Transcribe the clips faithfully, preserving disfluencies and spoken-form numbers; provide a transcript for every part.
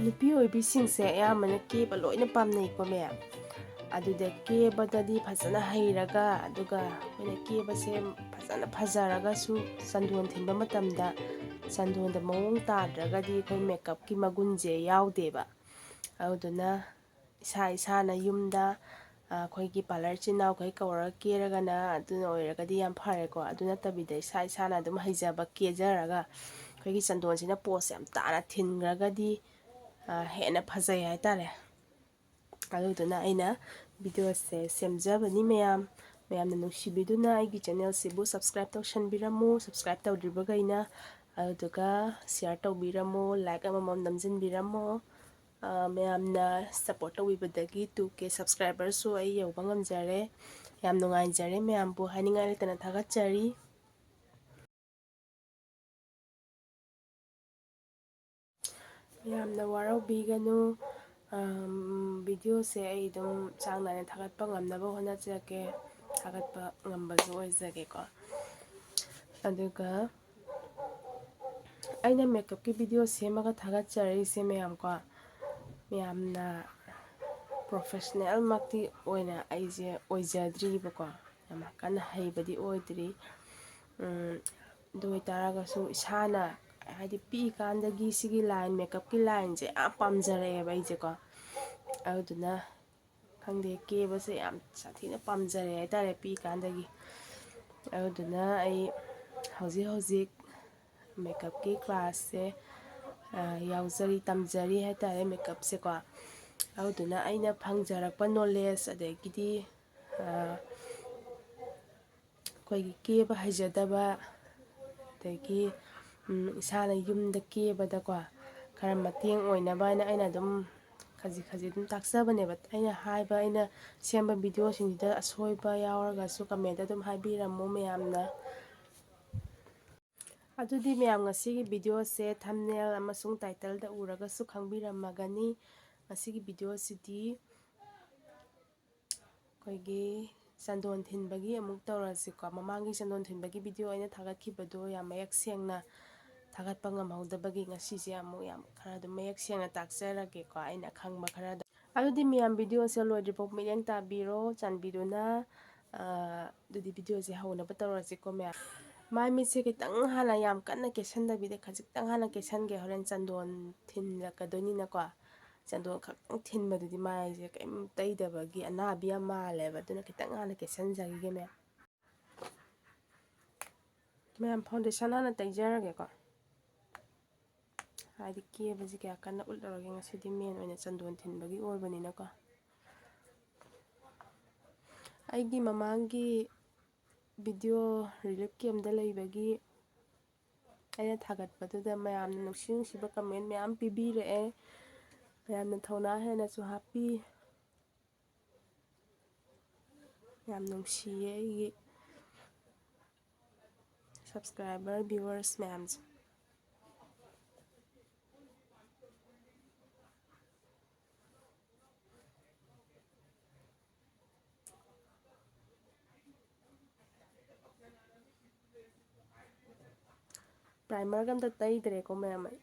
ꯅꯨꯄꯤ ꯑꯣꯏꯕꯤꯁꯤꯡꯁꯦ ꯑꯌꯥꯝꯕꯅ ꯀꯦꯕ ꯂꯣꯏꯅ ꯄꯥꯝꯅꯩꯀꯣ ꯃꯌꯥꯝ꯫ ꯑꯗꯨꯗ ꯀꯦꯕꯗꯗꯤ ꯐꯖꯅ ꯍꯩꯔꯒ, ꯑꯗꯨꯒ ꯑꯩꯈꯣꯏꯅ ꯀꯦꯕꯁꯦ ꯐꯖꯅ ꯐꯖꯔꯒꯁꯨ ꯆꯟꯗꯣꯟ ꯊꯤꯟꯕ ꯃꯇꯝꯗ ꯆꯟꯗꯣꯟꯗ ꯃꯑꯣꯡ ꯇꯥꯗ꯭ꯔꯒꯗꯤ ꯑꯩꯈꯣꯏ ꯃꯦꯀꯞꯀꯤ ꯃꯒꯨꯟꯁꯦ ꯌꯥꯎꯗꯦꯕ꯫ ꯑꯗꯨꯗꯨꯅ ꯏꯁꯥ ꯏꯁꯥꯅ ꯌꯨꯝꯗ, ꯑ, ꯑꯩꯈꯣꯏꯒꯤ ꯄꯥꯔꯂꯔ ꯏꯆꯤꯟ ꯏꯅꯥꯎꯈꯩ ꯀꯧꯔꯒ ꯀꯦꯔꯒꯅ ꯑꯗꯨꯅ ꯑꯣꯏꯔꯒꯗꯤ ꯌꯥꯝ ꯐꯔꯦꯀꯣ꯫ ꯑꯗꯨ ꯅꯠꯇꯕꯤꯗ ꯏꯁꯥ ꯏꯁꯥꯅ ꯑꯗꯨꯝ ꯍꯩꯖꯕ ꯀꯦꯖꯔꯒ ꯑꯩꯈꯣꯏꯒꯤ ꯆꯟꯗꯣꯟꯁꯤꯅ ꯄꯣꯁ ꯌꯥꯝ ꯇꯥꯅ ꯊꯤꯟꯈ꯭ꯔꯒꯗꯤ, ꯑ, ꯍꯦꯟꯅ ꯐꯖꯩ ꯍꯥꯏꯇꯥꯔꯦ꯫ ꯑꯗꯨꯗꯨꯅ ꯑꯩꯅ ꯚꯤꯗꯤꯑꯣꯁꯦ ꯁꯦꯝꯖꯕꯅꯤ ꯃꯌꯥꯝ꯫ ꯃꯌꯥꯝꯅ ꯅꯨꯡꯁꯤꯕꯤꯗꯨꯅ ꯑꯩꯒꯤ ꯆꯦꯅꯦꯜꯁꯤꯕꯨ subscribe ꯇꯧꯁꯟꯕꯤꯔꯝꯃꯨ꯫ Subscribe ꯇꯧꯗ꯭ꯔꯤꯕꯈꯩꯅ ꯑꯗꯨꯗꯨꯒ share ꯇꯧꯕꯤꯔꯝꯃꯣ, like ꯑꯃꯃꯝ ꯅꯝꯖꯤꯟꯕꯤꯔꯝꯃꯣ꯫ ꯑ, ꯃꯌꯥꯝꯅ support ꯇꯧꯕꯤꯕꯗꯒꯤ two K subscriberꯁꯨ ꯑꯩ ꯌꯧꯕ ꯉꯝꯖꯔꯦ꯫ ꯌꯥꯝ ꯅꯨꯡꯉꯥꯏꯖꯔꯦ꯫ ꯃꯌꯥꯝꯕꯨ ꯍꯥꯏꯅꯤꯡꯉꯥꯏ ꯂꯩꯇꯅ ꯊꯥꯒꯠꯆꯔꯤ꯫ ꯌꯥꯝꯅ ꯋꯥꯔꯧꯕꯤꯒꯅꯨ꯫ ꯑꯝ, ꯚꯤꯗꯤꯑꯣꯁꯦ ꯑꯩ ꯑꯗꯨꯝ ꯆꯥꯡ ꯅꯥꯏꯅ ꯊꯥꯒꯠꯄ ꯉꯝꯅꯕ ꯍꯣꯠꯅꯖꯒꯦ꯫ ꯊꯥꯒꯠꯄ ꯉꯝꯕꯁꯨ ꯑꯣꯏꯖꯒꯦꯀꯣ꯫ ꯑꯗꯨꯒ ꯑꯩꯅ ꯃꯦꯀꯞꯀꯤ ꯚꯤꯗꯤꯑꯣ ꯁꯦꯝꯃꯒ ꯊꯥꯒꯠꯆꯔꯤꯁꯦ ꯃꯌꯥꯝꯀꯣ, ꯌꯥꯝꯅ professionalꯃꯛꯇꯤ ꯑꯣꯏꯅ ꯑꯩꯁꯦ ꯑꯣꯏꯖꯗ꯭ꯔꯤꯕꯀꯣ꯫ ꯌꯥꯝ ꯀꯟꯅ ꯍꯩꯕꯗꯤ ꯑꯣꯏꯗ꯭ꯔꯤ꯫ ꯎꯝ, ꯑꯗꯨ ꯑꯣꯏꯇꯥꯔꯒꯁꯨ ꯏꯁꯥꯅ, ꯍꯥꯏꯗꯤ, ꯄꯤꯛꯏꯀꯥꯟꯗꯒꯤ ꯁꯤꯒꯤ line, makeupꯀꯤ lineꯁꯦ ꯌꯥꯝ ꯄꯥꯝꯖꯔꯛꯑꯦꯕ ꯑꯩꯁꯦꯀꯣ꯫ ꯑꯗꯨꯗꯨꯅ, ꯈꯪꯗꯦ, ꯀꯦꯕꯁꯦ ꯌꯥꯝ ꯁꯥꯊꯤꯅ ꯄꯥꯝꯖꯔꯦ ꯍꯥꯏꯇꯥꯔꯦ ꯄꯤꯛꯏꯀꯥꯟꯗꯒꯤ꯫ ꯑꯗꯨꯗꯨꯅ ꯑꯩ ꯍꯧꯖꯤꯛ ꯍꯧꯖꯤꯛ makeupꯀꯤ classꯁꯦ, ꯑ, ꯌꯥꯎꯖꯔꯤ, ꯇꯝꯖꯔꯤ ꯍꯥꯏꯇꯥꯔꯦ makeupꯁꯦꯀꯣ꯫ ꯑꯗꯨꯗꯨꯅ ꯑꯩꯅ ꯐꯪꯖꯔꯛꯄ knowledge, ꯑꯗꯒꯤꯗꯤ, ꯑ, ꯑꯩꯈꯣꯏꯒꯤ ꯀꯦꯕ ꯍꯩꯖꯗꯕ, ꯑꯗꯒꯤ, ꯎꯝ, ꯏꯁꯥꯅ ꯌꯨꯝꯗ ꯀꯦꯕꯗꯀꯣ ꯈꯔ ꯃꯇꯦꯡ ꯑꯣꯏꯅꯕ ꯍꯥꯏꯅ ꯑꯩꯅ ꯑꯗꯨꯝ ꯈꯖꯤꯛ ꯈꯖꯤꯛ ꯑꯗꯨꯝ ꯇꯥꯛꯆꯕꯅꯦꯕ꯫ ꯑꯩꯅ ꯍꯥꯏꯕ, ꯑꯩꯅ ꯁꯦꯝꯕ ꯚꯤꯗꯤꯑꯣꯁꯤꯡꯁꯤꯗ ꯑꯁꯣꯏꯕ ꯌꯥꯎꯔꯒꯁꯨ comment ꯑꯗꯨꯝ ꯍꯥꯏꯕꯤꯔꯝꯃꯨ ꯃꯌꯥꯝꯅ꯫ ꯑꯗꯨꯗꯤ ꯃꯌꯥꯝ, ꯉꯁꯤꯒꯤ ꯚꯤꯗꯤꯑꯣꯁꯦ thumbnail ꯑꯃꯁꯨꯡ titleꯗ ꯎꯔꯒꯁꯨ ꯈꯪꯕꯤꯔꯝꯃꯒꯅꯤ꯫ ꯉꯁꯤꯒꯤ ꯚꯤꯗꯤꯑꯣꯁꯤꯗꯤ ꯑꯩꯈꯣꯏꯒꯤ ꯆꯟꯗꯣꯟ ꯊꯤꯟꯕꯒꯤ ꯑꯃꯨꯛ ꯇꯧꯔꯁꯤꯀꯣ꯫ ꯃꯃꯥꯡꯒꯤ ꯆꯟꯗꯣꯟ ꯊꯤꯟꯕꯒꯤ ꯚꯤꯗꯤꯑꯣ ꯑꯩꯅ ꯊꯥꯒꯠꯈꯤꯕꯗꯣ ꯌꯥꯝ ꯃꯌꯦꯛ ꯁꯦꯡꯅ ꯊꯥꯒꯠꯄ ꯉꯝꯍꯧꯗꯕꯒꯤ ꯉꯁꯤꯁꯦ ꯑꯃꯨꯛ ꯌꯥꯝ ꯈꯔ ꯑꯗꯨꯝ ꯃꯌꯦꯛ ꯁꯦꯡꯅ ꯇꯥꯛꯆꯔꯒꯦꯀꯣ, ꯑꯩꯅ ꯈꯪꯕ ꯈꯔꯗ꯫ ꯑꯗꯨꯗꯤ ꯃꯌꯥꯝ ꯚꯤꯗꯤꯑꯣꯁꯦ ꯂꯣꯏꯗ꯭ꯔꯤꯐꯥꯎ ꯃꯤꯠꯌꯦꯡ ꯇꯥꯕꯤꯔꯣ, ꯆꯥꯟꯕꯤꯗꯨꯅ꯫ ꯑ, ꯑꯗꯨꯗꯤ ꯚꯤꯗꯤꯑꯣꯁꯦ ꯍꯧꯅꯕ ꯇꯧꯔꯁꯤꯀꯣ ꯃꯌꯥꯝ꯫ ꯃꯥꯏ ꯃꯤꯠꯁꯦ ꯈꯤꯇꯪ ꯍꯥꯟꯅ, ꯌꯥꯝ ꯀꯟꯅ ꯀꯦꯁꯟꯗꯕꯤꯗ, ꯈꯖꯤꯛꯇꯪ ꯍꯥꯟꯅ ꯀꯦꯁꯟꯒꯦ, ꯍꯣꯔꯦꯟ ꯆꯟꯗꯣꯟ ꯊꯤꯟꯂꯛꯀꯗꯣꯏꯅꯤꯅꯀꯣ꯫ ꯆꯟꯗꯣꯟ ꯈꯛꯇꯪ ꯊꯤꯟꯕꯗꯨꯗꯤ ꯃꯥꯏꯁꯦ ꯀꯩꯝ ꯇꯩꯗꯕꯒꯤ ꯑꯅꯥꯕꯤ ꯌꯥꯝ ꯃꯥꯜꯂꯦꯕ, ꯑꯗꯨꯅ ꯈꯤꯇꯪ ꯍꯥꯟꯅ ꯀꯦꯁꯟꯖꯈꯤꯒꯦ ꯃꯌꯥꯝ꯫ ꯃꯌꯥꯝ, ꯐꯥꯎꯟꯗꯦꯁꯟ ꯍꯥꯟꯅ ꯇꯩꯖꯔꯒꯦꯀꯣ, ꯍꯥꯏꯗꯤ ꯀꯦꯕꯁꯦ ꯀꯌꯥ ꯀꯟꯅ ꯎꯠꯂꯔꯣꯏꯒꯦ ꯉꯁꯤꯗꯤ, ꯃꯦꯟ ꯑꯣꯏꯅ ꯆꯟꯗꯣꯟ ꯊꯤꯟꯕꯒꯤ ꯑꯣꯏꯕꯅꯤꯅꯀꯣ꯫ ꯑꯩꯒꯤ ꯃꯃꯥꯡꯒꯤ ꯚꯤꯗꯤꯑꯣ ꯔꯤꯂꯤꯐ ꯀꯦꯝꯗ ꯂꯩꯕꯒꯤ ꯑꯩꯅ ꯊꯥꯒꯠꯄꯗꯨꯗ ꯃꯌꯥꯝꯅ ꯅꯨꯡꯁꯤ ꯅꯨꯡꯁꯤꯕ ꯀꯃꯦꯟ ꯃꯌꯥꯝ ꯄꯤꯕꯤꯔꯛꯑꯦ꯫ ꯃꯌꯥꯝꯅ ꯊꯧꯅꯥ ꯍꯦꯟꯅꯁꯨ ꯍꯥꯞꯄꯤ꯫ ꯌꯥꯝ ꯅꯨꯡꯁꯤꯌꯦ ꯑꯩꯒꯤ subscriber, viewers ꯃꯌꯥꯝꯁꯦ꯫ ꯄ꯭ꯔꯥꯏꯃꯔꯒ ꯑꯝꯇ ꯇꯩꯗ꯭ꯔꯦꯀꯣ ꯃꯌꯥꯝ ꯑꯩ꯫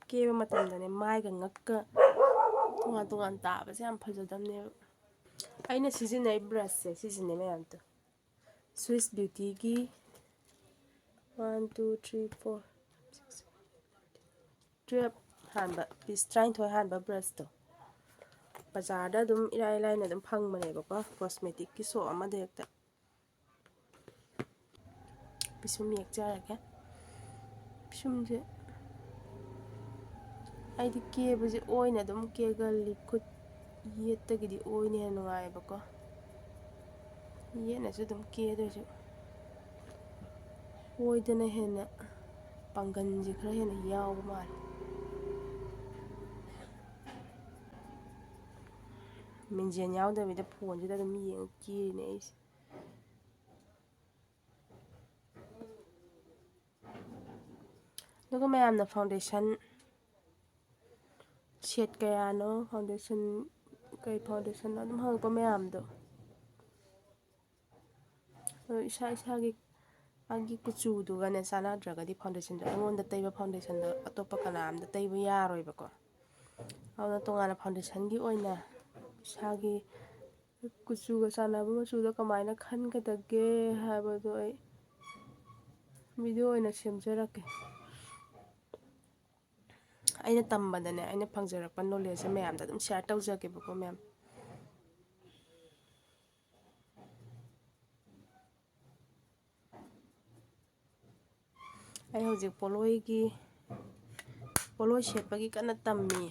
ꯀꯦꯕ ꯃꯇꯝꯗꯅꯦ ꯃꯥꯏꯒ ꯉꯛꯀ ꯇꯣꯉꯥꯟ ꯇꯣꯉꯥꯟ ꯇꯥꯕꯁꯦ ꯌꯥꯝ ꯐꯖꯗꯕꯅꯦꯕ꯫ ꯑꯩꯅ ꯁꯤꯖꯤꯟꯅꯩ ꯕ꯭ꯔꯁꯁꯦ ꯁꯤꯁꯤꯅꯦ ꯃꯌꯥꯝꯗꯣ, Swiss Beautyꯒꯤ one, two, three, four, six, twelve ꯍꯥꯟꯕ, ꯄꯤꯁ ꯇꯔꯥꯅꯤꯊꯣꯏ ꯍꯥꯟꯕ ꯕ꯭ꯔꯁꯇꯣ꯫ ꯕꯖꯥꯔꯗ ꯑꯗꯨꯝ ꯏꯔꯥꯏ ꯂꯥꯏꯅ ꯑꯗꯨꯝ ꯐꯪꯕꯅꯦꯕꯀꯣ, ꯀꯣꯁꯃꯦꯇꯤꯛꯀꯤ ꯁꯣꯞ ꯑꯃꯗ ꯍꯦꯛꯇ꯫ ꯄꯤꯁꯨꯝ ꯌꯦꯛꯆꯔꯒꯦ꯫ ꯄꯤꯁꯨꯝꯁꯦ ꯑꯩꯗꯤ ꯀꯦꯕꯁꯦ ꯑꯣꯏꯅ ꯑꯗꯨꯝ ꯀꯦꯒꯜꯂꯤ, ꯈꯨꯠ ꯌꯦꯠꯇꯒꯤꯗꯤ ꯑꯣꯏꯅ ꯍꯦꯟꯅ ꯅꯨꯡꯉꯥꯏꯌꯦꯕꯀꯣ꯫ ꯌꯦꯠꯅꯁꯨ ꯑꯗꯨꯝ ꯀꯦ, ꯑꯗꯨ ꯑꯣꯏꯁꯨ ꯑꯣꯏꯗꯅ ꯍꯦꯟꯅ ꯄꯥꯡꯒꯜꯁꯦ ꯈꯔ ꯍꯦꯟꯅ ꯌꯥꯎꯕ ꯃꯥꯜꯂꯦ꯫ ꯃꯤꯡꯖꯦꯜ ꯌꯥꯎꯗꯕꯤꯗ ꯐꯣꯟꯁꯤꯗ ꯑꯗꯨꯝ ꯌꯦꯡꯉ ꯀꯦꯔꯤꯅꯦ ꯑꯩꯁꯦ꯫ ꯑꯗꯨꯒ ꯃꯌꯥꯝꯅ ꯐꯥꯎꯟꯗꯦꯁꯟ ꯁꯦꯠ ꯀꯌꯥꯅꯣ, ꯐꯥꯎꯟꯗꯦꯁꯟ, ꯀꯩ ꯐꯥꯎꯟꯗꯦꯁꯟꯅꯣ ꯑꯗꯨꯝ ꯍꯪꯉꯛꯄ ꯃꯌꯥꯝꯗꯣ꯫ ꯑꯗꯣ ꯏꯁꯥ ꯏꯁꯥꯒꯤ, ꯃꯥꯒꯤ ꯀꯨꯆꯨꯗꯨꯒꯅꯦ ꯆꯥꯟꯅꯗ꯭ꯔꯒꯗꯤ ꯐꯥꯎꯟꯗꯦꯁꯟꯗꯣ, ꯑꯩꯉꯣꯟꯗ ꯇꯩꯕ ꯐꯥꯎꯟꯗꯦꯁꯟꯗꯣ ꯑꯇꯣꯞꯄ ꯀꯅꯥ ꯑꯝꯇ ꯇꯩꯕ ꯌꯥꯔꯣꯏꯕꯀꯣ꯫ ꯑꯗꯨꯅ ꯇꯣꯉꯥꯟꯅ ꯐꯥꯎꯟꯗꯦꯁꯟꯒꯤ ꯑꯣꯏꯅ ꯏꯁꯥꯒꯤ ꯀꯨꯆꯨꯒ ꯆꯥꯟꯅꯕ ꯃꯆꯨꯗꯣ ꯀꯃꯥꯏꯅ ꯈꯟꯒꯗꯒꯦ ꯍꯥꯏꯕꯗꯣ ꯑꯩ ꯚꯤꯗꯤꯑꯣ ꯑꯣꯏꯅ ꯁꯦꯝꯖꯔꯛꯀꯦ꯫ ꯑꯩꯅ ꯇꯝꯕꯗꯅꯦ, ꯑꯩꯅ ꯐꯪꯖꯔꯛꯄ ꯅꯣꯂꯦꯖꯁꯦ ꯃꯌꯥꯝꯗ ꯑꯗꯨꯝ ꯁꯤꯌꯔ ꯇꯧꯖꯒꯦꯕꯀꯣ, ꯃꯌꯥꯝ꯫ ꯑꯩ ꯍꯧꯖꯤꯛ ꯄꯣꯠꯂꯣꯏꯒꯤ, ꯄꯣꯠꯂꯣꯏ ꯁꯦꯠꯄꯒꯤ ꯀꯟꯅ ꯇꯝꯃꯤ꯫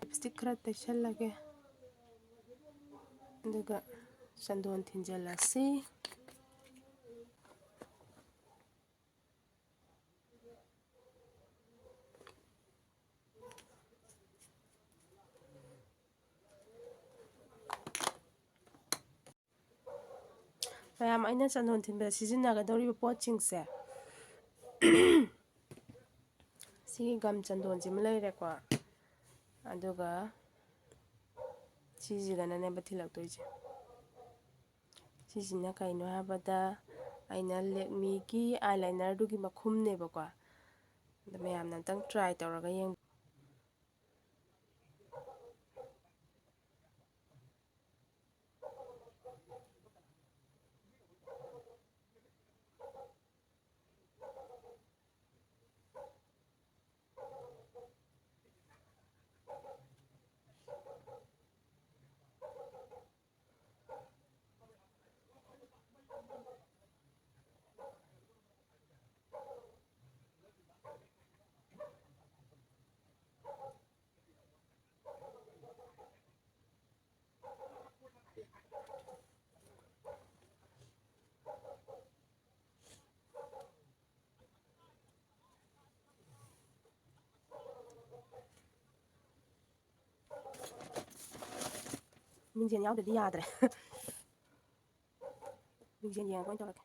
ꯂꯤꯞꯁꯇꯤꯛ ꯈꯔ ꯇꯩꯁꯜꯂꯒꯦ, ꯑꯗꯨꯒ ꯆꯟꯗꯣꯟ ꯊꯤꯟꯖꯜꯂꯁꯤ꯫ ꯃꯌꯥꯝ, ꯑꯩꯅ ꯆꯟꯗꯣꯟ ꯊꯤꯟꯕꯗ ꯁꯤꯖꯤꯟꯅꯒꯗꯧꯔꯤꯕ ꯄꯣꯠꯁꯤꯡꯁꯦ, ꯁꯤꯒꯤ ꯒꯝ ꯆꯟꯗꯣꯟꯁꯤꯃ ꯂꯩꯔꯦꯀꯣ, ꯑꯗꯨꯒ ꯁꯤꯁꯤꯒꯅꯅꯦꯕ ꯊꯤꯜꯂꯛꯇꯣꯏꯁꯦ꯫ ꯁꯤꯁꯤꯅ ꯀꯩꯅꯣ ꯍꯥꯏꯕꯗ, ꯑꯩꯅ ꯂꯦꯛꯃꯤꯒꯤ ꯑꯥꯏꯂꯥꯏꯅꯔꯗꯨꯒꯤ ꯃꯈꯨꯝꯅꯦꯕꯀꯣ꯫ ꯑꯗ ꯃꯌꯥꯝꯅ ꯑꯝꯇꯪ ꯇ꯭ꯔꯥꯏ ꯇꯧꯔꯒ ꯌꯦꯡ꯫ ꯃꯤꯡꯖꯦꯜ ꯌꯥꯎꯗ꯭ꯔꯗꯤ ꯌꯥꯗ꯭ꯔꯦ꯫ ꯃꯤꯡꯖꯦꯜ ꯌꯦꯡꯉꯒ ꯑꯣꯏꯅ ꯇꯧꯔꯒꯦ꯫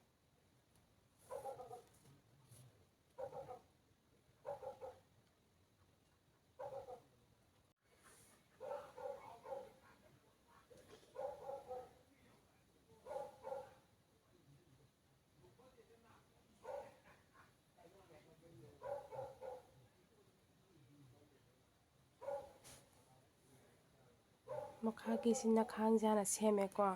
ꯃꯈꯥꯒꯤꯁꯤꯅ ꯈꯥꯡꯖꯥꯅ ꯁꯦꯝꯃꯦꯀꯣ꯫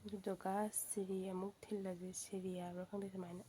ꯑꯗꯨꯗꯨꯒ ꯁꯤꯔꯤ ꯑꯃꯨꯛ ꯊꯤꯜꯂꯁꯦ, ꯁꯤꯔꯤ ꯍꯥꯏꯕ꯭ꯔꯥ ꯈꯪꯗꯦ, ꯁꯨꯃꯥꯏꯅ꯫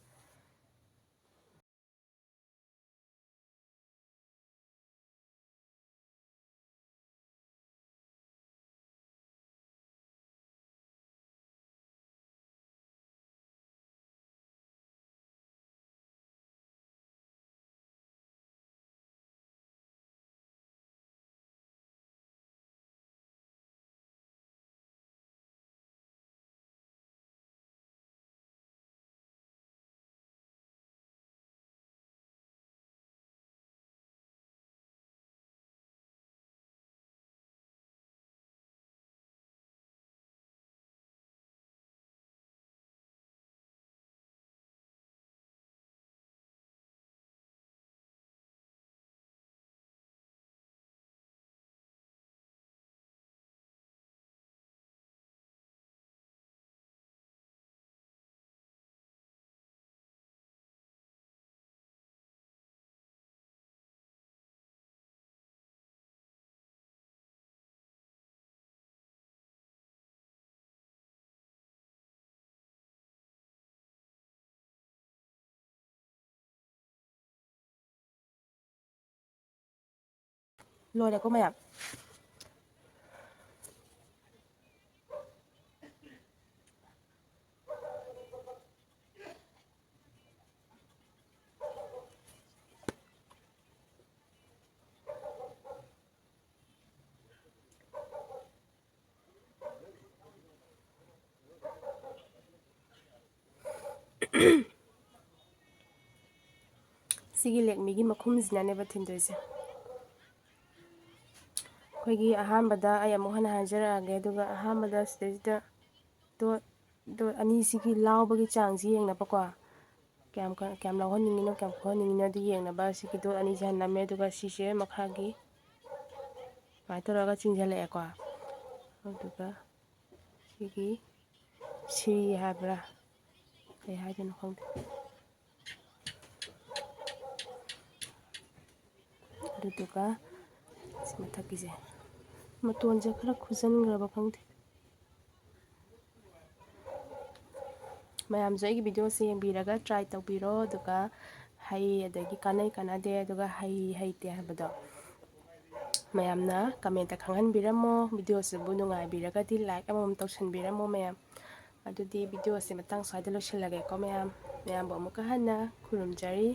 ꯂꯣꯏꯔꯦꯀꯣ ꯃꯌꯥꯝ꯫ ꯁꯤꯒꯤ ꯂꯦꯛꯃꯤꯒꯤ ꯃꯈꯨꯝꯁꯤꯅꯅꯦꯕ ꯊꯤꯟꯗꯣꯏꯁꯦ꯫ ꯑꯩꯈꯣꯏꯒꯤ ꯑꯍꯥꯟꯕꯗ ꯑꯩ ꯑꯃꯨꯛ ꯍꯟꯅ ꯍꯥꯏꯖꯔꯛꯑꯒꯦ꯫ ꯑꯗꯨꯒ ꯑꯍꯥꯟꯕꯗ ꯁꯤꯗꯩꯁꯤꯗ ꯗꯣꯠ ꯗꯣꯠ ꯑꯅꯤꯁꯤꯒꯤ ꯂꯥꯎꯕꯒꯤ ꯆꯥꯡꯁꯤ ꯌꯦꯡꯅꯕꯀꯣ, ꯀꯌꯥꯝ ꯀ- ꯀꯌꯥꯝ ꯂꯥꯎꯍꯟꯅꯤꯡꯉꯤꯅꯣ, ꯀꯌꯥꯝ ꯈꯨꯍꯟꯅꯤꯡꯉꯤꯅꯣ ꯑꯗꯨ ꯌꯦꯡꯅꯕ ꯁꯤꯒꯤ ꯗꯣꯠ ꯑꯅꯤꯁꯦ ꯍꯥꯟꯅ ꯅꯝꯃꯦ꯫ ꯑꯗꯨꯒ ꯁꯤꯁꯦ ꯃꯈꯥꯒꯤ ꯁꯨꯃꯥꯏꯅ ꯇꯧꯔꯒ ꯆꯤꯡꯁꯤꯜꯂꯛꯑꯦꯀꯣ꯫ ꯑꯗꯨꯒ ꯁꯤꯒꯤ ꯁꯤꯔꯤ ꯍꯥꯏꯕ꯭ꯔꯥ, ꯀꯩ ꯍꯥꯏꯗꯣꯏꯅꯣ ꯈꯪꯗꯦ꯫ ꯑꯗꯨꯗꯨꯒ ꯁꯤ ꯃꯊꯛꯀꯤꯁꯦ, ꯃꯇꯣꯟꯁꯦ ꯈꯔ ꯈꯨꯖꯟꯈ꯭ꯔꯕ ꯈꯪꯗꯦ꯫ ꯃꯌꯥꯝꯁꯨ ꯑꯩꯒꯤ ꯚꯤꯗꯤꯑꯣꯁꯦ ꯌꯦꯡꯕꯤꯔꯒ ꯇ꯭ꯔꯥꯏ ꯇꯧꯕꯤꯔꯣ꯫ ꯑꯗꯨꯒ ꯍꯩ, ꯑꯗꯒꯤ ꯀꯥꯟꯅꯩ ꯀꯥꯟꯅꯗꯦ, ꯑꯗꯨꯒ ꯍꯩ ꯍꯩꯇꯦ ꯍꯥꯏꯕꯗꯣ ꯃꯌꯥꯝꯅ ꯀꯃꯦꯟꯇ ꯈꯪꯍꯟꯕꯤꯔꯝꯃꯣ꯫ ꯚꯤꯗꯤꯑꯣꯁꯤꯕꯨ ꯅꯨꯡꯉꯥꯏꯕꯤꯔꯒꯗꯤ ꯂꯥꯏꯛ ꯑꯃꯃꯝ ꯇꯧꯁꯟꯕꯤꯔꯝꯃꯣ ꯃꯌꯥꯝ꯫ ꯑꯗꯨꯗꯤ ꯚꯤꯗꯤꯑꯣꯁꯦ ꯃꯇꯥꯡ ꯁ꯭ꯋꯥꯏꯗ ꯂꯣꯏꯁꯤꯜꯂꯒꯦꯀꯣ ꯃꯌꯥꯝ꯫ ꯃꯌꯥꯝꯕꯨ ꯑꯃꯨꯛꯀ ꯍꯟꯅ ꯈꯨꯔꯨꯝꯖꯔꯤ꯫